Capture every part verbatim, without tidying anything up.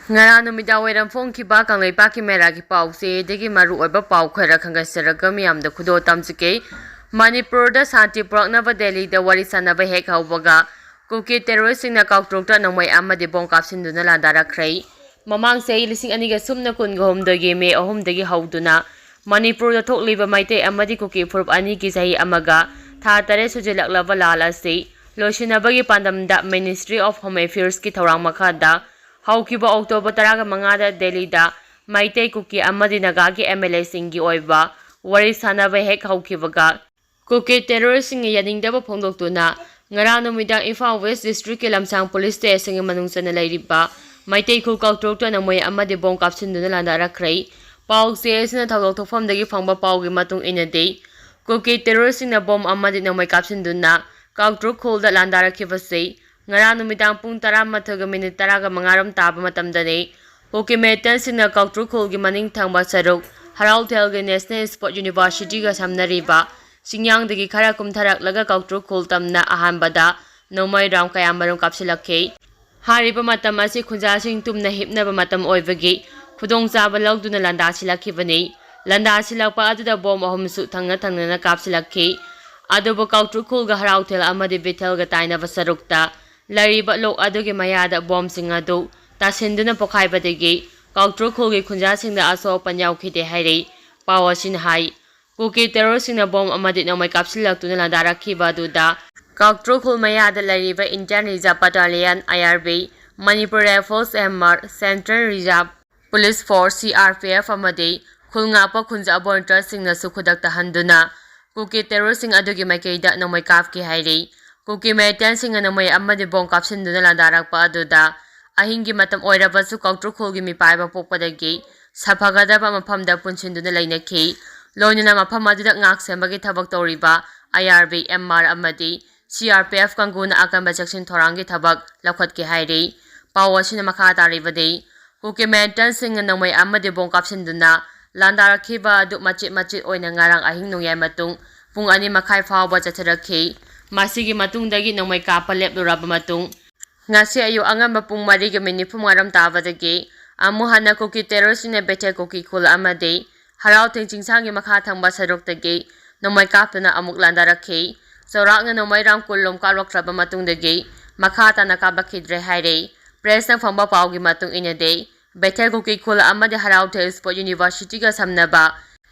ꯉꯔꯥꯡ ꯅꯨꯃꯤꯗꯥꯡ ꯋꯥꯏꯔꯝ ꯐꯣꯡꯈꯤꯕ ꯀꯪꯂꯩꯄꯥꯛꯀꯤ ꯃꯦꯔꯥꯒꯤ ꯄꯥꯎꯆꯦꯗꯒꯤ ꯃꯔꯨꯑꯣꯏꯕ ꯄꯥꯎ ꯈꯔ ꯈꯪꯒꯠꯆꯔꯒ ꯃꯤꯌꯥꯝꯗ ꯈꯨꯗꯣꯜ ꯇꯝꯖꯒꯦ꯫ ꯃꯅꯤꯄꯨꯔꯗ ꯁꯥꯟꯇꯤ ꯄꯨꯔꯛꯅꯕ ꯗꯦꯜꯂꯤꯗ ꯋꯥꯔꯤ ꯁꯥꯟꯅꯕ ꯍꯦꯛ ꯍꯧꯕꯒ ꯀꯨꯀꯤ ꯇꯦꯔꯣꯔꯤꯁꯁꯤꯡꯅ ꯀꯥꯎꯇ꯭ꯔꯨꯛꯇ ꯅꯣꯡꯃꯩ ꯑꯃꯗꯤ ꯕꯣꯝ ꯀꯥꯞꯁꯤꯟꯗꯨꯅ ꯂꯥꯟꯗꯥꯔꯛꯈ꯭ꯔꯦ꯫ ꯃꯃꯥꯡ ꯆꯍꯤ ꯂꯤꯁꯤꯡ ꯑꯅꯤꯒ ꯁꯨꯞꯅ ꯀꯨꯟꯒ ꯍꯨꯝꯗꯣꯏꯒꯤ ꯃꯦ ꯑꯍꯨꯝꯗꯒꯤ ꯍꯧꯗꯨꯅ ꯃꯅꯤꯄꯨꯔꯗ ꯊꯣꯛꯂꯤꯕ ꯃꯩꯇꯩ ꯑꯃꯗꯤ ꯀꯨꯀꯤ ꯐꯨꯔꯨꯞ ꯑꯅꯤꯒꯤ ꯆꯍꯤ ꯑꯃꯒ ꯊꯥ ꯇꯔꯦꯠ ꯁꯨꯖꯤꯜꯂꯛꯂꯕ ꯂꯥꯜ ꯑꯁꯤ ꯂꯣꯏꯁꯤꯟꯅꯕꯒꯤ ꯄꯥꯟꯗꯝꯗ Ministry of Home Affairsꯀꯤ ꯊꯧꯔꯥꯡ ꯃꯈꯥꯗ ꯍꯧꯈꯤꯕ ꯑꯣꯛꯇꯣꯕꯔ ꯇꯔꯥꯒ ꯃꯉꯥꯗ ꯗꯦꯜꯂꯤꯗ ꯃꯩꯇꯩ, ꯀꯨꯀꯤ ꯑꯃꯗꯤ ꯅꯥꯒꯥꯒꯤ MLAꯁꯤꯡꯒꯤ ꯑꯣꯏꯕ ꯋꯥꯔꯤ ꯁꯥꯟꯅꯕ ꯍꯦꯛ ꯍꯧꯈꯤꯕꯒ ꯀꯨꯀꯤ ꯇꯦꯔꯣꯔꯤꯁꯁꯤꯡꯅ ꯌꯥꯅꯤꯡꯗꯕ ꯐꯣꯡꯗꯣꯛꯇꯨꯅ ꯉꯔꯥꯡ ꯅꯨꯃꯤꯗꯥꯡ ꯏꯝꯐꯥꯜ ꯋꯦꯁ ꯗꯤꯁꯇ꯭ꯔꯤꯛꯀꯤ ꯂꯝꯁꯥꯡ ꯄꯨꯂꯤꯁ ꯁ꯭ꯇꯦꯁꯟꯒꯤ ꯃꯅꯨꯡ ꯆꯟꯅ ꯂꯩꯔꯤꯕ ꯃꯩꯇꯩ ꯈꯨꯜ ꯀꯥꯎꯇ꯭ꯔꯨꯛꯇ ꯅꯣꯡꯃꯩ ꯑꯃꯗꯤ ꯕꯣꯝ ꯀꯥꯞꯁꯤꯟꯗꯨꯅ ꯂꯥꯟꯗꯥꯔꯛꯈ꯭ꯔꯦ꯫ ꯄꯥꯎꯆꯦ ꯑꯁꯤꯅ ꯊꯧꯗꯣꯛ ꯊꯣꯛꯐꯝꯗꯒꯤ ꯐꯪꯕ ꯄꯥꯎꯒꯤ ꯃꯇꯨꯡ ꯏꯟꯅꯗꯤ, ꯀꯨꯀꯤ ꯇꯦꯔꯣꯔꯤꯁꯁꯤꯡꯅ ꯕꯣꯝ ꯑꯃꯗꯤ ꯅꯣꯡꯃꯩ ꯀꯥꯞꯁꯤꯟꯗꯨꯅ ꯀꯥꯎꯇ꯭ꯔꯨꯛ ꯈꯨꯜꯗ ꯂꯥꯟꯗꯥꯔꯛꯈꯤꯕꯁꯤ ꯉꯔꯥꯡ ꯅꯨꯃꯤꯗꯥꯡ ꯄꯨꯡ ꯇꯔꯥꯃꯥꯊꯣꯏꯒ ꯃꯤꯅꯤꯠ ꯇꯔꯥꯒ ꯃꯉꯥꯔꯣꯝ ꯇꯥꯕ ꯃꯇꯝꯗꯅꯤ꯫ ꯀꯨꯀꯤ ꯃꯤꯂꯤꯇꯦꯟꯠꯁꯤꯡꯅ ꯀꯥꯎꯇ꯭ꯔꯨꯛ ꯈꯨꯜꯒꯤ ꯃꯅꯤꯡ ꯊꯪꯕ ꯁꯔꯨꯛ ꯍꯔꯥꯎꯊꯦꯜꯒꯤ National Sports Universityꯒ ꯁꯝꯅꯔꯤꯕ ꯆꯤꯡꯌꯥꯡꯗꯒꯤ ꯈꯔ ꯀꯨꯝꯊꯔꯛꯂꯒ ꯀꯥꯎꯇ꯭ꯔꯨꯛ ꯈꯨꯜ ꯇꯝꯅ ꯑꯍꯥꯟꯕꯗ ꯅꯣꯡꯃꯩ ꯔꯥꯎꯟ ꯀꯌꯥꯃꯔꯨꯝ ꯀꯥꯞꯁꯤꯜꯂꯛꯈꯤ꯫ ꯍꯥꯏꯔꯤꯕ ꯃꯇꯝ ꯑꯁꯤ ꯈꯨꯟꯖꯥꯁꯤꯡ ꯇꯨꯝꯅ ꯍꯤꯞꯅꯕ ꯃꯇꯝ ꯑꯣꯏꯕꯒꯤ ꯈꯨꯗꯣꯡꯆꯥꯕ ꯂꯧꯗꯨꯅ ꯂꯥꯟꯗꯥꯁꯤꯜꯂꯛꯈꯤꯕꯅꯤ꯫ ꯂꯥꯟꯗꯥꯁꯤꯜꯂꯛꯄ ꯑꯗꯨꯗ ꯕꯣꯝ ꯑꯍꯨꯝꯁꯨ ꯊꯪꯅ ꯊꯪꯅꯅ ꯀꯥꯞꯁꯤꯜꯂꯛꯈꯤ꯫ ꯑꯗꯨꯕꯨ ꯀꯥꯎꯇ꯭ꯔꯨꯛ ꯈꯨꯜꯒ ꯍꯔꯥꯎꯊꯦꯜ ꯑꯃꯗꯤ ꯕꯤꯊꯦꯜꯒ ꯇꯥꯏꯅꯕ ꯁꯔꯨꯛꯇ ꯂꯩꯔꯤꯕ ꯂꯣꯛ ꯑꯗꯨꯒꯤ ꯃꯌꯥꯗ ꯕꯣꯝꯁꯤꯡ ꯑꯗꯨ ꯇꯥꯁꯤꯟꯗꯨꯅ ꯄꯣꯈꯥꯏꯕꯗꯒꯤ ꯀꯥꯎꯇ꯭ꯔꯨꯛ ꯈꯨꯜꯒꯤ ꯈꯨꯟꯖꯥꯁꯤꯡꯗ ꯑꯁꯣꯛ ꯑꯄꯟ ꯌꯥꯎꯈꯤꯗꯦ ꯍꯥꯏꯔꯤ꯫ ꯄꯥꯎ ꯑꯁꯤꯅ ꯍꯥꯏ꯫ ꯀꯨꯀꯤ ꯇꯦꯔꯣꯔꯤꯁꯁꯤꯡꯅ ꯕꯣꯝ ꯑꯃꯗꯤ ꯅꯣꯡꯃꯩ ꯀꯥꯞꯁꯤꯜꯂꯛꯇꯨꯅ ꯂꯥꯟꯗꯥꯔꯛꯈꯤꯕ ꯑꯗꯨꯗ ꯀꯥꯎꯇ꯭ꯔꯨꯛ ꯈꯨꯜ ꯃꯌꯥꯗ ꯂꯩꯔꯤꯕ Indian Reserve Battalion, IRB, Manipur Rifles, MR, Central Reserve Police Force, CRPF, ꯑꯃꯗꯤ ꯈꯨꯜ ꯉꯥꯛꯄ ꯈꯨꯟꯖꯥ ꯚꯣꯂꯨꯟꯇꯤꯌꯔꯁꯤꯡꯅꯁꯨ ꯈꯨꯗꯛꯇ ꯍꯟꯗꯨꯅ ꯀꯨꯀꯤ ꯇꯦꯔꯣꯔꯤꯁꯁꯤꯡ ꯑꯗꯨꯒꯤ ꯃꯥꯏꯀꯩꯗ ꯅꯣꯡꯃꯩ ꯀꯥꯞꯈꯤ ꯍꯥꯏꯔꯤ꯫ ꯀꯨꯀꯤ ꯃꯤꯂꯤꯇꯦꯟꯠꯁꯤꯡꯅ ꯅꯣꯡꯃꯩ ꯑꯃꯗꯤ ꯕꯣꯝ ꯀꯥꯞꯁꯤꯟꯗꯨꯅ ꯂꯥꯟꯗꯥꯔꯛꯄ ꯑꯗꯨꯗ ꯑꯍꯤꯡꯒꯤ ꯃꯇꯝ ꯑꯣꯏꯔꯕꯁꯨ ꯀꯥꯎꯇ꯭ꯔꯨꯛ ꯈꯨꯜꯒꯤ ꯃꯤꯄꯥꯏꯕ ꯄꯣꯛꯄꯗꯒꯤ ꯁꯥꯐꯒꯗꯕ ꯃꯐꯝꯗ ꯄꯨꯟꯁꯤꯟꯗꯨꯅ ꯂꯩꯅꯈꯤ꯫ ꯂꯣꯏꯅꯅ ꯃꯐꯝ ꯑꯗꯨꯗ ꯉꯥꯛ ꯁꯦꯟꯕꯒꯤ ꯊꯕꯛ ꯇꯧꯔꯤꯕ IRB, MR ꯑꯃꯗꯤ CRPF ꯀꯥꯡꯕꯨꯅ ꯑꯀꯟꯕ ꯆꯦꯛꯁꯤꯟ ꯊꯧꯔꯥꯡꯒꯤ ꯊꯕꯛ ꯂꯧꯈꯠꯈꯤ ꯍꯥꯏꯔꯤ꯫ ꯄꯥꯎ ꯑꯁꯤꯅ ꯃꯈꯥ ꯇꯥꯔꯤꯕꯗꯤ, ꯀꯨꯀꯤ ꯃꯤꯂꯤꯇꯦꯟꯠꯁꯤꯡꯅ ꯅꯣꯡꯃꯩ ꯑꯃꯗꯤ ꯕꯣꯝ ꯀꯥꯞꯁꯤꯟꯗꯨꯅ ꯂꯥꯟꯗꯥꯔꯛꯈꯤꯕ ꯑꯗꯨ ꯃꯆꯤꯠ ꯃꯆꯤꯠ ꯑꯣꯏꯅ ꯉꯔꯥꯡ ꯑꯍꯤꯡ ꯅꯣꯡꯌꯥꯏ ꯃꯇꯨꯡ ꯄꯨꯡ ꯑꯅꯤ ꯃꯈꯥꯏ ꯐꯥꯎꯕ ꯆꯠꯊꯔꯛꯈꯤ꯫ ꯃꯁꯤꯒꯤ ꯃꯇꯨꯡꯗꯒꯤ ꯅꯣꯡꯃꯩ ꯀꯥꯞꯄ ꯂꯦꯞꯂꯨꯔꯕ ꯃꯇꯨꯡ, ꯉꯁꯤ ꯑꯌꯨꯛ ꯑꯉꯟꯕ ꯄꯨꯡ ꯃꯔꯤꯒ ꯃꯤꯅꯤꯠ ꯅꯤꯐꯨ ꯃꯉꯥꯔꯣꯝ ꯇꯥꯕꯗꯒꯤ ꯑꯃꯨꯛ ꯍꯟꯅ ꯀꯨꯀꯤ ꯇꯦꯔꯣꯔꯤꯁ꯭ꯠꯁꯤꯡꯅ ꯕꯦꯊꯦꯜ ꯀꯨꯀꯤ ꯈꯨꯜ ꯑꯃꯗꯤ ꯍꯔꯥꯎꯊꯦꯡ ꯆꯤꯡꯁꯥꯡꯒꯤ ꯃꯈꯥ ꯊꯪꯕ ꯁꯔꯨꯛꯇꯒꯤ ꯅꯣꯡꯃꯩ ꯀꯥꯞꯇꯨꯅ ꯑꯃꯨꯛ ꯂꯥꯟꯗꯥꯔꯛꯈꯤ꯫ ꯆꯥꯎꯔꯥꯛꯅ ꯅꯣꯡꯃꯩ ꯔꯥꯎꯟ ꯀꯨꯟ ꯂꯣꯝ ꯀꯥꯞꯂꯛꯈ꯭ꯔꯕ ꯃꯇꯨꯡꯗꯒꯤ ꯃꯈꯥ ꯇꯥꯅ ꯀꯥꯞꯂꯛꯈꯤꯗ꯭ꯔꯦ ꯍꯥꯏꯔꯤ꯫ ꯄ꯭ꯔꯦꯁꯅ ꯐꯪꯕ ꯄꯥꯎꯒꯤ ꯃꯇꯨꯡ ꯏꯟꯅꯗꯤ, ꯕꯦꯊꯦꯜ ꯀꯨꯀꯤ ꯈꯨꯜ ꯑꯃꯗꯤ ꯍꯔꯥꯎꯊꯦꯡ ꯏꯁꯄꯣꯔꯠ ꯌꯨꯅꯤꯚꯔꯁꯤꯇꯤꯒ ꯁꯝꯅꯕ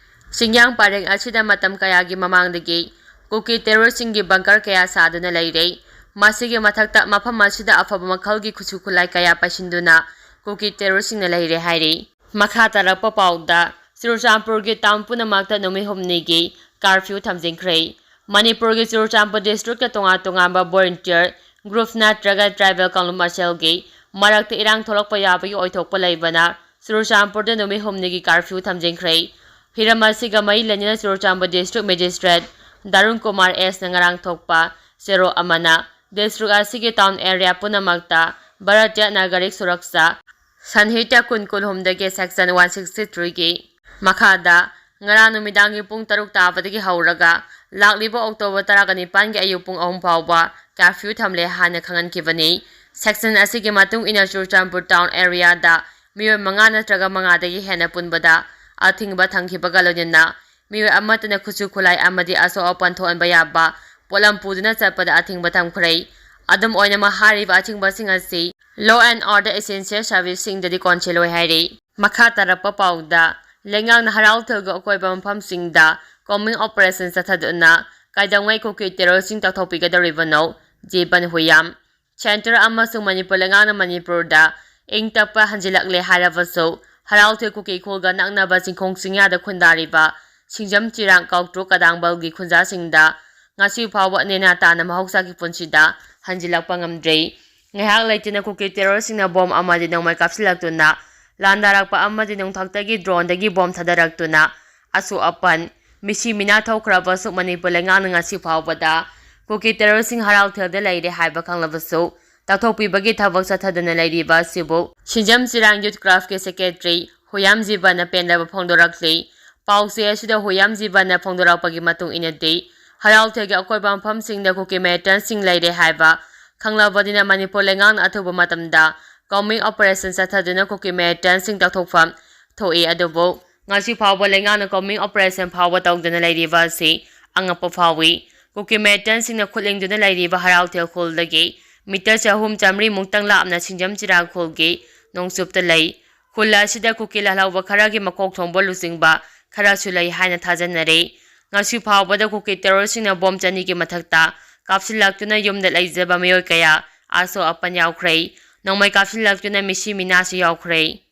ꯆꯤꯡꯌꯥꯡ ꯄꯔꯦꯡ ꯑꯁꯤꯗ ꯃꯇꯝ ꯀꯌꯥꯒꯤ ꯃꯃꯥꯡꯗꯒꯤ ꯀꯨꯀꯤ ꯇꯦꯔꯣꯔꯤꯁ꯭ꯠꯁꯤꯡꯒꯤ ꯕꯪꯀꯔ ꯀꯌꯥ ꯁꯥꯗꯨꯅ ꯂꯩꯔꯦ꯫ ꯃꯁꯤꯒꯤ ꯃꯊꯛꯇ ꯃꯐꯝ ꯑꯁꯤꯗ ꯑꯐꯕ ꯃꯈꯜꯒꯤ ꯈꯨꯠꯁꯨ ꯈꯨꯠꯂꯥꯏ ꯀꯌꯥ ꯄꯩꯁꯤꯟꯗꯨꯅ ꯀꯨꯀꯤ ꯇꯦꯔꯣꯔꯤꯁ꯭ꯠꯁꯤꯡꯅ ꯂꯩꯔꯦ ꯍꯥꯏꯔꯤ꯫ ꯃꯈꯥ ꯇꯥꯔꯛꯄ ꯄꯥꯎꯗ, ꯆꯨꯔꯆꯥꯟꯄꯨꯔꯒꯤ ꯇꯥꯎꯟ ꯄꯨꯝꯅꯃꯛꯇ ꯅꯨꯃꯤꯠ ꯍꯨꯝꯅꯤꯒꯤ ꯀꯥꯔꯐ꯭ꯌꯨ ꯊꯝꯖꯤꯟꯈ꯭ꯔꯦ꯫ ꯃꯅꯤꯄꯨꯔꯒꯤ ꯆꯨꯔꯆꯥꯟꯄꯨꯔ ꯗꯤꯁꯇ꯭ꯔꯤꯛꯇ ꯇꯣꯉꯥꯟ ꯇꯣꯉꯥꯟꯕ ꯚꯣꯂꯨꯟꯇꯤꯌꯔ ꯒ꯭ꯔꯨꯞ ꯅꯠꯇ꯭ꯔꯒ ꯇ꯭ꯔꯥꯏꯕꯦꯜ ꯀꯥꯡꯂꯨꯞ ꯃꯁꯦꯜꯒꯤ ꯃꯔꯛꯇ ꯏꯔꯥꯡ ꯊꯣꯛꯂꯛꯄ ꯌꯥꯕꯒꯤ ꯑꯣꯏꯊꯣꯛꯄ ꯂꯩꯕꯅ ꯆꯨꯔꯆꯥꯟꯄꯨꯔꯗ ꯅꯨꯃꯤꯠ ꯍꯨꯝꯅꯤꯒꯤ ꯀꯥꯔꯐ꯭ꯌꯨ ꯊꯝꯖꯤꯟꯈ꯭ꯔꯦ꯫ ꯍꯤꯔꯝ ꯑꯁꯤꯒ ꯃꯔꯤ ꯂꯩꯅꯅ ꯆꯨꯔꯆꯥꯟꯄꯨꯔ ꯗꯤꯁꯇ꯭ꯔꯤꯛ ꯃꯦꯖꯤꯁꯇ꯭ꯔꯦꯠ ꯗꯥꯔꯨꯟ ꯀꯨꯃꯥꯔ ꯑꯦꯁꯅ ꯉꯔꯥꯡ ꯊꯣꯛꯄ ꯆꯦꯔꯣ ꯑꯃꯅ ꯗꯤꯁꯇ꯭ꯔꯤꯛ ꯑꯁꯤꯒꯤ ꯇꯥꯎꯟ ꯑꯦꯔꯤꯌꯥ ꯄꯨꯝꯅꯃꯛꯇ ꯚꯥꯔꯇꯤꯌꯥ ꯅꯥꯒꯔꯤꯛ ꯁꯨꯔꯛꯁꯥ ꯁꯟꯍꯤꯇꯥ ꯀꯨꯟ ꯀꯨꯟꯍꯨꯝꯗꯒꯤ ꯁꯦꯛꯁꯟ ꯋꯥꯟ ꯁꯤꯛꯁꯇꯤ ꯊ꯭ꯔꯤꯒꯤ ꯃꯈꯥꯗ ꯉꯔꯥꯡ ꯅꯨꯃꯤꯗꯥꯡꯒꯤ ꯄꯨꯡ ꯇꯔꯨꯛ ꯇꯥꯕꯗꯒꯤ ꯍꯧꯔꯒ ꯂꯥꯛꯂꯤꯕ ꯑꯣꯛꯇꯣꯕꯔ ꯇꯔꯥꯒ ꯅꯤꯄꯥꯟꯒꯤ ꯑꯌꯨꯛ ꯄꯨꯡ ꯑꯍꯨꯝ ꯐꯥꯎꯕ ꯀꯥꯔꯐ꯭ꯌꯨ ꯊꯝꯂꯦ ꯍꯥꯏꯅ ꯈꯪꯍꯟꯈꯤꯕꯅꯤ꯫ ꯁꯦꯛꯁꯟ ꯑꯁꯤꯒꯤ ꯃꯇꯨꯡ ꯏꯟꯅ ꯆꯨꯔꯆꯥꯟꯄꯨꯔ ꯇꯥꯎꯟ ꯑꯦꯔꯤꯌꯥꯗ ꯃꯤꯑꯣꯏ ꯃꯉꯥ ꯅꯠꯇ꯭ꯔꯒ ꯃꯉꯥꯗꯒꯤ ꯍꯦꯟꯅ ꯄꯨꯟꯕꯗ ꯑꯊꯤꯡꯕ ꯊꯝꯈꯤꯕꯒ ꯂꯣꯏꯅꯅ ꯃꯤꯑꯣꯏ ꯑꯃꯠꯇꯅ ꯈꯨꯠꯁꯨ ꯈꯨꯠꯂꯥꯏ ꯑꯃꯗꯤ ꯑꯁꯣꯛ ꯑꯄꯟ ꯊꯣꯛꯍꯟꯕ ꯌꯥꯕ ꯄꯣꯠꯂꯝ ꯄꯨꯗꯨꯅ ꯆꯠꯄꯗ ꯑꯊꯤꯡꯕ ꯊꯝꯈ꯭ꯔꯦ꯫ ꯑꯗꯨꯝ ꯑꯣꯏꯅꯃꯛ, ꯍꯥꯏꯔꯤꯕ ꯑꯊꯤꯡꯕꯁꯤꯡ ꯑꯁꯤ law and order essential serviceꯁꯤꯡꯗꯗꯤ ꯀꯣꯟꯁꯤꯜꯂꯣꯏ ꯍꯥꯏꯔꯤ꯫ ꯃꯈꯥ ꯇꯥꯔꯛꯄ ꯄꯥꯎꯗ, ꯂꯩꯉꯥꯛꯅ ꯍꯔꯥꯎꯊꯦꯜꯒ ꯑꯀꯣꯏꯕ ꯃꯐꯝꯁꯤꯡꯗ combing operation ꯆꯠꯊꯗꯨꯅ ꯀꯩꯗꯧꯉꯩ ꯀꯨꯀꯤ ꯇꯦꯔꯣꯔꯤꯁ꯭ꯠꯁꯤꯡ ꯇꯥꯛꯊꯣꯛꯄꯤꯒꯗꯧꯔꯤꯕꯅꯣ? ꯖꯤꯕꯟ ꯍꯨꯌꯥꯝ꯫ ꯁꯦꯟꯇꯔ ꯑꯃꯁꯨꯡ ꯃꯅꯤꯄꯨꯔ ꯂꯩꯉꯥꯛꯅ ꯃꯅꯤꯄꯨꯔꯗ ꯏꯪ ꯇꯞꯄ ꯍꯟꯖꯤꯜꯂꯛꯂꯦ ꯍꯥꯏꯔꯕꯁꯨ, ꯍꯔꯥꯎꯊꯦꯜ ꯀꯨꯀꯤ ꯈꯨꯜꯒ ꯅꯛꯅꯕ ꯆꯤꯡꯈꯣꯡ ꯆꯤꯡꯌꯥꯗ ꯈꯨꯟꯗꯥꯔꯤꯕ ꯁꯤꯡꯖꯥꯝ ꯆꯤꯔꯥꯡ ꯀꯥꯎꯇ꯭ꯔꯨꯛ ꯀꯗꯥꯡꯕꯜꯒꯤ ꯈꯨꯟꯖꯥꯁꯤꯡꯗ ꯉꯁꯤ ꯐꯥꯎꯕ ꯅꯦꯅꯥ ꯇꯥꯅ ꯃꯍꯧꯁꯥꯒꯤ ꯄꯨꯟꯁꯤꯗ ꯍꯟꯖꯤꯜꯂꯛꯄ ꯉꯝꯗ꯭ꯔꯤ꯫ ꯉꯥꯏꯍꯥꯛ ꯂꯩꯇꯅ ꯀꯨꯀꯤ ꯇꯦꯔꯣꯔꯤꯁ꯭ꯠꯁꯤꯡꯅ ꯕꯣꯝ ꯑꯃꯗꯤ ꯅꯣꯡꯃꯩ ꯀꯥꯞꯁꯤꯜꯂꯛꯇꯨꯅ ꯂꯥꯟꯗꯥꯔꯛꯄ ꯑꯃꯗꯤ ꯅꯣꯡꯊꯛꯇꯒꯤ ꯗ꯭ꯔꯣꯟꯗꯒꯤ ꯕꯣꯝ ꯊꯥꯗꯔꯛꯇꯨꯅ ꯑꯁꯣꯛ ꯑꯄꯟ, ꯃꯤꯁꯤ ꯃꯤꯅꯥ ꯊꯣꯛꯈ꯭ꯔꯕꯁꯨ ꯃꯅꯤꯄꯨꯔ ꯂꯩꯉꯥꯛꯅ ꯉꯁꯤ ꯐꯥꯎꯕꯗ ꯀꯨꯀꯤ ꯇꯦꯔꯣꯔꯤꯁ꯭ꯠꯁꯤꯡ ꯍꯔꯥꯎꯊꯦꯜꯗ ꯂꯩꯔꯦ ꯍꯥꯏꯕ ꯈꯪꯂꯕꯁꯨ ꯇꯥꯛꯊꯣꯛꯄꯤꯕꯒꯤ ꯊꯕꯛ ꯆꯠꯊꯗꯨꯅ ꯂꯩꯔꯤꯕ ꯑꯁꯤꯕꯨ ꯁꯤꯡꯖꯥꯝ ꯆꯤꯔꯥꯡ ꯌꯨꯠ ꯀ꯭ꯂꯕꯀꯤ ꯁꯦꯀ꯭ꯔꯦꯇꯔꯤ ꯍꯨꯌꯥꯝ ꯖꯤꯕꯟꯅ ꯄꯦꯟꯗꯕ ꯐꯣꯡꯗꯣꯔꯛꯂꯤ꯫ ꯄꯥꯎꯆꯦ ꯑꯁꯤꯗ ꯍꯨꯌꯥꯝ ꯖꯤꯕꯟꯅ ꯐꯣꯡꯗꯣꯔꯛꯄꯒꯤ ꯃꯇꯨꯡ ꯏꯟꯅꯗꯤ, ꯍꯔꯥꯎꯊꯦꯜꯒꯤ ꯑꯀꯣꯏꯕ ꯃꯐꯝꯁꯤꯡꯗ ꯀꯨꯀꯤ ꯃꯤꯂꯤꯇꯦꯟꯠꯁꯤꯡ ꯂꯩꯔꯦ ꯍꯥꯏꯕ ꯈꯪꯂꯕꯅꯤꯅ ꯃꯅꯤꯄꯨꯔ ꯂꯩꯉꯥꯛꯅ ꯑꯊꯨꯕ ꯃꯇꯝꯗ combing operation ꯆꯠꯊꯗꯨꯅ ꯀꯨꯀꯤ militantꯁꯤꯡ ꯇꯛꯊꯣꯛꯐꯝ ꯊꯣꯛꯏ꯫ ꯑꯗꯨꯕꯨ ꯉꯁꯤ ꯐꯥꯎꯕ ꯂꯩꯉꯥꯛꯅ combing operation ꯐꯥꯎꯕ ꯇꯧꯗꯅ ꯂꯩꯔꯤꯕ ꯑꯁꯤ ꯑꯉꯛꯄ ꯐꯥꯎꯏ꯫ ꯀꯨꯀꯤ militantꯁꯤꯡꯅ ꯈꯨꯠꯂꯦꯡꯗꯨꯅ ꯂꯩꯔꯤꯕ ꯍꯔꯥꯎꯊꯦꯜ ꯈꯨꯜꯗꯒꯤ ꯃꯤꯇꯔ ꯆꯍꯨꯝ ꯆꯥꯃꯔꯤꯃꯨꯛꯇꯪ ꯂꯥꯞꯅ ꯁꯤꯡꯖꯝ ꯆꯤꯔꯥꯡ ꯈꯨꯜꯒꯤ ꯅꯣꯡꯆꯨꯞꯇ ꯂꯩ꯫ ꯈꯨꯜ ꯑꯁꯤꯗ ꯀꯨꯀꯤ ꯂꯥꯜꯍꯧꯕ ꯈꯔꯒꯤ ꯃꯀꯣꯛ ꯊꯣꯡꯕ ꯂꯨꯆꯤꯡꯕ ꯈꯔꯁꯨ ꯂꯩ ꯍꯥꯏꯅ ꯊꯥꯖꯅꯔꯤ꯫ ꯉꯁꯤ ꯐꯥꯎꯕꯗ ꯀꯨꯀꯤ terrorꯁꯤꯡꯅ ꯕꯣꯝ ꯆꯅꯤꯒꯤ ꯃꯊꯛꯇ ꯀꯥꯞꯁꯤꯜꯂꯛꯇꯨꯅ ꯌꯨꯝꯗ ꯂꯩꯖꯕ ꯃꯤꯑꯣꯏ ꯀꯌꯥ ꯑꯁꯣꯛ ꯑꯄꯟ ꯌꯥꯎꯈ꯭ꯔꯦ꯫ ꯅꯣꯡꯃꯩ ꯀꯥꯞꯁꯤꯜꯂꯛꯇꯨꯅ ꯃꯤꯁꯤ ꯃꯤꯅꯥꯁꯨ ꯌꯥꯎꯈ꯭ꯔꯦ꯫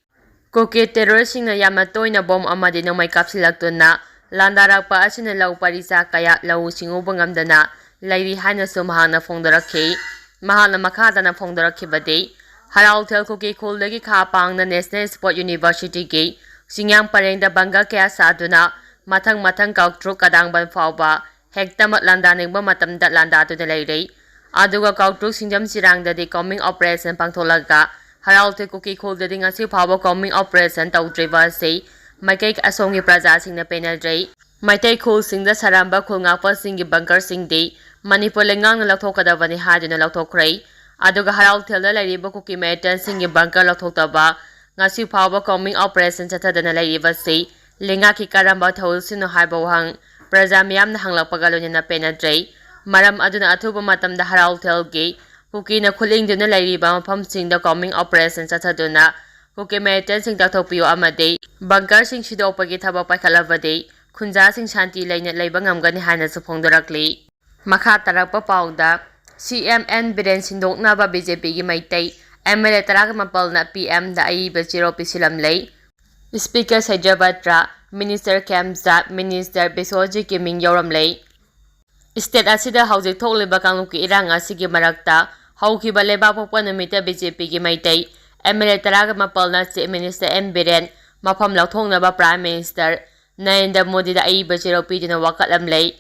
ꯀꯨꯀꯤ terrorꯁꯤꯡꯅ ꯌꯥꯝꯅ ꯇꯣꯏꯅ ꯕꯣꯝ ꯑꯃꯗꯤ ꯅꯣꯡꯃꯩ ꯀꯥꯞꯁꯤꯜꯂꯛꯇꯨꯅ ꯂꯥꯟꯗꯥꯔꯛꯄ ꯑꯁꯤꯅ ꯂꯧ ꯄꯔꯤ ꯆꯥ ꯀꯌꯥ ꯂꯧꯎ ꯁꯤꯡꯎꯕ ꯉꯝꯗꯅ ꯂꯩꯔꯤ ꯍꯥꯏꯅꯁꯨ ꯃꯍꯥꯛꯅ ꯐꯣꯡꯗꯣꯔꯛꯈꯤ꯫ ꯃꯍꯥꯛꯅ ꯃꯈꯥ ꯇꯥꯅ ꯐꯣꯡꯗꯣꯔꯛꯈꯤꯕꯗꯤ, ꯍꯔꯥꯎꯊꯦꯜ ꯀꯨꯀꯤ ꯈꯨꯜꯗꯒꯤ ꯈꯥ ꯄꯥꯡꯅ National Sports Universityꯒꯤ ꯆꯤꯡꯌꯥꯡ ꯄꯔꯦꯡꯗ bunker ꯀꯌꯥ ꯁꯥꯗꯨꯅ ꯃꯊꯪ ꯃꯊꯪ ꯀꯥꯎꯇ꯭ꯔꯨꯛ ꯀꯗꯥꯡꯕꯟ ꯐꯥꯎꯕ ꯍꯦꯛꯇꯃꯛ ꯂꯥꯟꯗꯥꯅꯤꯡꯕ ꯃꯇꯝꯗ ꯂꯥꯟꯗꯥꯗꯨꯅ ꯂꯩꯔꯦ꯫ ꯑꯗꯨꯒ ꯀꯥꯎꯇ꯭ꯔꯨꯛ ꯁꯤꯡꯖꯝ ꯆꯤꯔꯥꯡꯗꯗꯤ combing operation ꯄꯥꯡꯊꯣꯛꯂꯒ ꯍꯔꯥꯎꯊꯦꯜ ꯀꯨꯀꯤ ꯈꯨꯜꯗꯗꯤ ꯉꯁꯤ ꯐꯥꯎꯕ combing operation ꯇꯧꯗ꯭ꯔꯤꯕ ꯑꯁꯤ ꯃꯥꯏꯀꯩ ꯑꯁꯣꯝꯒꯤ ꯄ꯭ꯔꯖꯥꯁꯤꯡꯅ ꯄꯦꯟꯅꯗ꯭ꯔꯦ꯫ ꯃꯩꯇꯩ ꯈꯨꯜꯁꯤꯡꯗ ꯁꯥꯔꯝꯕ ꯈꯨꯜ ꯉꯥꯛꯄꯁꯤꯡꯒꯤ bunkerꯁꯤꯡꯗꯤ ꯃꯅꯤꯄꯨꯔ ꯂꯩꯉꯥꯛꯅ ꯂꯧꯊꯣꯛꯀꯗꯕꯅꯤ ꯍꯥꯏꯗꯨꯅ ꯂꯧꯊꯣꯛꯈ꯭ꯔꯦ꯫ ꯑꯗꯨꯒ ꯍꯔꯥꯎꯊꯦꯜꯗ ꯂꯩꯔꯤꯕ ꯀꯨꯀꯤ militantꯁꯤꯡꯒꯤ bunker ꯂꯧꯊꯣꯛꯇꯕ ꯉꯁꯤ ꯐꯥꯎꯕ combing operation ꯆꯠꯊꯗꯅ ꯂꯩꯔꯤꯕꯁꯤ ꯂꯩꯉꯥꯛꯀꯤ ꯀꯔꯝꯕ ꯊꯧꯑꯣꯡꯁꯤꯅꯣ ꯍꯥꯏꯕ ꯋꯥꯍꯪ ꯄ꯭ꯔꯖꯥ ꯃꯤꯌꯥꯝꯅ ꯍꯪꯂꯛꯄꯒ ꯂꯣꯏꯅꯅ ꯄꯦꯟꯅꯗ꯭ꯔꯦ꯫ ꯃꯔꯝ ꯑꯗꯨꯅ ꯑꯊꯨꯕ ꯃꯇꯝꯗ ꯍꯔꯥꯎꯊꯦꯜꯒꯤ ꯀꯨꯀꯤꯅ ꯈꯨꯠꯂꯤꯡꯗꯨꯅ ꯂꯩꯔꯤꯕ ꯃꯐꯝꯁꯤꯡꯗ combing operation ꯆꯠꯊꯗꯨꯅ ꯀꯨꯀꯤ militantꯁꯤꯡ ꯇꯥꯛꯊꯣꯛꯄꯤꯌꯨ ꯑꯃꯗꯤ bunkerꯁꯤꯡ ꯁꯤꯗꯣꯛꯄꯒꯤ ꯊꯕꯛ ꯄꯥꯏꯈꯠꯂꯕꯗꯤ ꯈꯨꯟꯖꯥꯁꯤꯡ ꯁꯥꯟꯇꯤ ꯂꯩꯅ ꯂꯩꯕ ꯉꯝꯒꯅꯤ ꯍꯥꯏꯅꯁꯨ ꯐꯣꯡꯗꯣꯔꯛꯂꯤ꯫ ꯃꯈꯥ ꯇꯥꯔꯛꯄ ꯄꯥꯎꯗ, CM N Biren ꯁꯤꯟꯗꯣꯛꯅꯕ BJPꯒꯤ Meitei MLA ꯇꯔꯥꯒ ꯃꯥꯄꯜꯅ PMꯗ ꯑꯏꯕ ꯆꯦꯔꯣ ꯄꯤꯁꯤꯜꯂꯝꯂꯦ꯫ Speaker ꯁꯩꯖꯕꯇ꯭ꯔ, Minister ꯈꯦꯝꯆꯥꯟ, Minister ꯕꯤꯁ꯭ꯋꯖꯤꯠꯀꯤ ꯃꯤꯡ ꯌꯥꯎꯔꯝꯂꯦ꯫ State ꯑꯁꯤꯗ ꯍꯧꯖꯤꯛ ꯊꯣꯛꯂꯤꯕ ꯀꯥꯡꯂꯨꯞꯀꯤ ꯏꯔꯥꯡ ꯑꯁꯤꯒꯤ ꯃꯔꯛꯇ ꯍꯧꯈꯤꯕ ꯂꯩꯕꯥꯛꯄꯣꯛꯄ ꯅꯨꯃꯤꯠꯇ BJPꯒꯤ ꯃꯩꯇꯩ MLA ꯇꯔꯥꯒ ꯃꯥꯄꯜꯅ Chief Minister N ꯕꯤꯔꯦꯟ ꯃꯐꯝ ꯂꯧꯊꯣꯛꯅꯕ Prime Minister ꯅꯔꯦꯟꯗ꯭ꯔ ꯃꯣꯗꯤꯗ ꯑꯏꯕ ꯆꯦꯔꯣ ꯄꯤꯗꯨꯅ ꯋꯥꯀꯠꯂꯝꯂꯦ꯫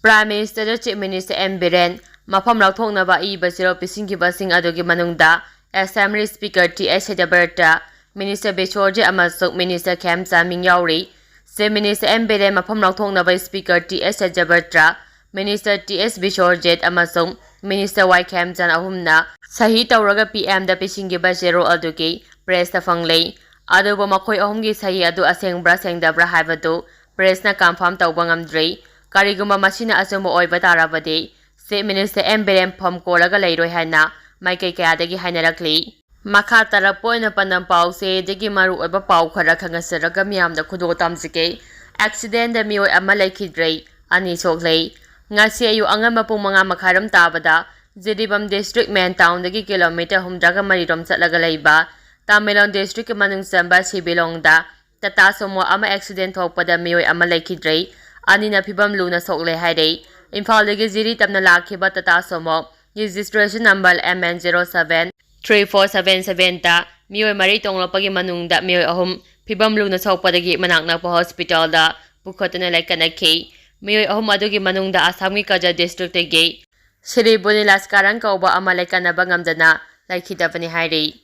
Prime Ministerꯗ Chief Minister N Biren ꯃꯐꯝ ꯂꯧꯊꯣꯛꯅꯕ ꯑꯏꯕ ꯆꯦꯔꯣ ꯄꯤꯁꯤꯟꯈꯤꯕꯁꯤꯡ ꯑꯗꯨꯒꯤ ꯃꯅꯨꯡꯗ Assembly Speaker ꯇꯤ ꯑꯦꯁ ꯁꯩꯗꯕꯔꯇ, Minister ꯕꯤꯁ꯭ꯋꯖꯤꯠ ꯑꯃꯁꯨꯡ Minister ꯈꯦꯝꯆꯥꯟ ꯃꯤꯡ ꯌꯥꯎꯔꯤ꯫ Chief Minister N ꯕꯤꯔꯦꯟ ꯃꯐꯝ ꯂꯧꯊꯣꯛꯅꯕ Speaker ꯇꯤ ꯑꯦꯁ ꯁꯩꯗꯕꯔꯇ, Minister ꯇꯤ ꯑꯦꯁ ꯕꯤꯁ꯭ꯋꯖꯤꯠ ꯑꯃꯁꯨꯡ ꯃꯤꯅꯤꯁꯇꯔ ꯋꯥꯏ ꯈꯦꯝꯆꯥꯟ ꯑꯍꯨꯝꯅ ꯁꯍꯤ ꯇꯧꯔꯒ ꯄꯤ ꯑꯦꯝꯗ ꯄꯤꯁꯤꯟꯈꯤꯕ ꯆꯦꯔꯣꯜ ꯑꯗꯨꯒꯤ ꯄ꯭ꯔꯦꯁꯇ ꯐꯪꯂꯦ꯫ ꯑꯗꯨꯕꯨ ꯃꯈꯣꯏ ꯑꯍꯨꯝꯒꯤ ꯁꯍꯤ ꯑꯗꯨ ꯑꯁꯦꯡꯕ꯭ꯔꯥ ꯁꯦꯡꯗꯕ꯭ꯔꯥ ꯍꯥꯏꯕꯗꯨ ꯄ꯭ꯔꯦꯁꯅ ꯀꯟꯐꯥꯔꯝ ꯇꯧꯕ ꯉꯝꯗ꯭ꯔꯤ꯫ ꯀꯔꯤꯒꯨꯝꯕ ꯃꯁꯤꯅ ꯑꯆꯨꯝꯕ ꯑꯣꯏꯕ ꯇꯥꯔꯕꯗꯤ, ꯆꯤꯐ ꯃꯤꯅꯤꯁꯇꯔ ꯑꯦꯝ ꯕꯤꯔꯦꯟ ꯐꯝ ꯀꯣꯜꯂꯒ ꯂꯩꯔꯣꯏ ꯍꯥꯏꯅ ꯃꯥꯏꯀꯩ ꯀꯌꯥꯗꯒꯤ ꯍꯥꯏꯅꯔꯛꯂꯤ꯫ ꯃꯈꯥ ꯇꯥꯔꯛꯄ ꯑꯣꯏꯅ ꯄꯟꯗꯝ ꯄꯥꯎꯁꯦ ꯑꯗꯒꯤ ꯃꯔꯨꯑꯣꯏꯕ ꯄꯥꯎ ꯈꯔ ꯈꯪꯍꯟꯖꯔꯒ ꯃꯤꯌꯥꯝꯗ ꯈꯨꯗꯣꯜ ꯇꯝꯖꯒꯦ꯫ ꯑꯦꯛꯁꯤꯗꯦꯟꯗ ꯃꯤꯑꯣꯏ ꯑꯃ ꯂꯩꯈꯤꯗ꯭ꯔꯦ, ꯑꯅꯤ ꯁꯣꯛꯂꯦ꯫ ꯉꯁꯤ ꯑꯌꯨꯛ ꯑꯉꯟꯕ ꯄꯨꯡ ꯃꯉꯥ ꯃꯈꯥꯏꯔꯣꯝ ꯇꯥꯕꯗ ꯖꯤꯔꯤꯕꯥꯝ ꯗꯤꯁꯇ꯭ꯔꯤꯛ ꯃꯦꯟ ꯇꯥꯎꯟꯗꯒꯤ ꯀꯤꯂꯣꯃꯤꯇꯔ ꯍꯨꯝꯗ꯭ꯔꯥꯒ ꯃꯔꯤꯔꯣꯝ ꯆꯠꯂꯒ ꯂꯩꯕ ꯇꯥꯃꯦꯡꯂꯣꯡ ꯗꯤꯁꯇ꯭ꯔꯤꯛꯀꯤ ꯃꯅꯨꯡ ꯆꯟꯕ ꯁꯤꯕꯤꯂꯣꯡꯗ ꯇꯥꯇꯥ ꯁꯣꯃꯣ ꯑꯃ ꯑꯦꯛꯁꯤꯗꯦꯟ ꯊꯣꯛꯄꯗ ꯃꯤꯑꯣꯏ ꯑꯃ ꯂꯩꯈꯤꯗ꯭ꯔꯦ, ꯑꯅꯤꯅ ꯐꯤꯕꯝ ꯂꯨꯅ ꯁꯣꯛꯂꯦ ꯍꯥꯏꯔꯦ꯫ ꯏꯝꯐꯥꯜꯗꯒꯤ ꯖꯤꯔꯤ ꯇꯝꯅ ꯂꯥꯛꯈꯤꯕ Tata Sumo registration number M N zero seven three four seven ꯁꯚꯦꯟꯗ ꯃꯤꯑꯣꯏ ꯃꯔꯤ ꯇꯣꯡꯂꯛꯄꯒꯤ ꯃꯅꯨꯡꯗ ꯃꯤꯑꯣꯏ ꯑꯍꯨꯝ ꯐꯤꯕꯝ ꯂꯨꯅ ꯁꯣꯛꯄꯗꯒꯤ ꯃꯅꯥꯛ ꯅꯛꯄ ꯍꯣꯁꯄꯤꯇꯥꯜꯗ ꯄꯨꯈꯠꯇꯨꯅ ꯂꯥꯏꯀꯠꯅꯈꯤ꯫ ꯃꯤꯑꯣꯏ ꯑꯍꯨꯝ ꯑꯗꯨꯒꯤ ꯃꯅꯨꯡꯗ ꯑꯁꯥꯝꯒꯤ ꯀꯆꯛ ꯗꯤꯁꯇ꯭ꯔꯤꯛꯇꯒꯤ ꯁ꯭ꯔꯤ ꯕꯨꯅꯤꯂꯥꯁꯀꯥꯔꯟ ꯀꯧꯕ ꯑꯃ ꯂꯥꯏꯀꯠꯅꯕ ꯉꯝꯗꯅ ꯂꯩꯈꯤꯗꯕꯅꯤ ꯍꯥꯏꯔꯤ꯫